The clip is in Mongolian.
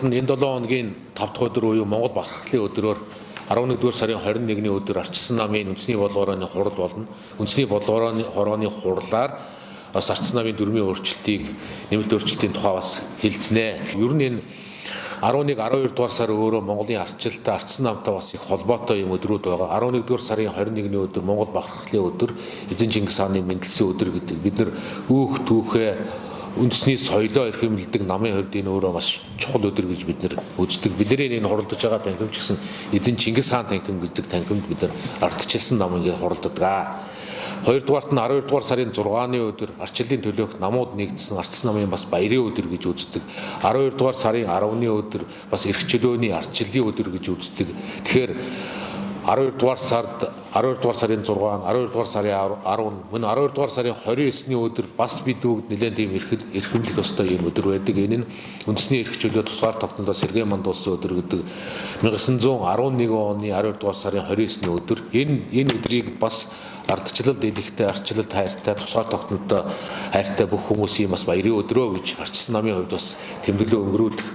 Энэ 7 хоногийн 5 дахь өдөр буюу Монгол бахархлын өдрөөр 11-р сарын 21-ний өдөр Арчилсан намын үндэсний бодлогын хурал болно. Үндэсний бодлогын хорооны хурлаар бас Арчилсан намын дүрмийн өөрчлөлтийг, нэмэлт өөрчлөлтийн тухай бас хэлцэнэ. Ер нь энэ 11, 12 дугаар сар өөрөө Монголын арчилтай, Арчилсан намтай бас их холбоотой юм өдрүүд байгаа. 11 дугаар сарын 21-ний өдөр Монгол бахархлын өдөр, эзэн Чингис хааны мэндэлсэн өдөр гэдэг. Бид нар өөх түүхээ, үндэсний соёлоо эрхэмлэдэг намын хувьд энэ өөрөө бас чухал өдөр гэж бид нар үздэг. Бидний энэ хуралдаж байгаа танхим ч гэсэн эзэн Чингис хаан танхим гэдэг танхимд бид нар ардчилсан нам ингээд хуралддаг. Хоёрдугаарт нь 12 дугаар сарын 6-ны өдөр арчлалын төлөөх намууд нэгдсэн Арчилсан намын бас баярын өдөр гэж үздэг. 12 дугаар сарын 10-ны өдөр бас эрх чөлөөний арчлалын өдөр гэж үздэг. Тэгэхээр 12 дугаар сард 12 дугаар сарын 6, 12 дугаар сарын 10, мөн 12 дугаар сарын 29-ний өдөр бас бид бүгд нэлээд тийм эрхэмлэх ёстой юм өдөр байдаг. Энэ нь үндэсний эрх чөлөө тусгаар тогтнолоо Сэргээн мандуулсан өдөр гэдэг 1911 оны 12 дугаар сарын 29-ний өдөр. Энэ өдрийг бас ардчлалд дэлхтэй, арчлалд хайртай, тусгаар тогтнолтой хайртай бүх хүмүүсийн бас баярын өдрөө гэж Арчилсан намын хувьд бас тэмдэглэл өнгөрүүлэх.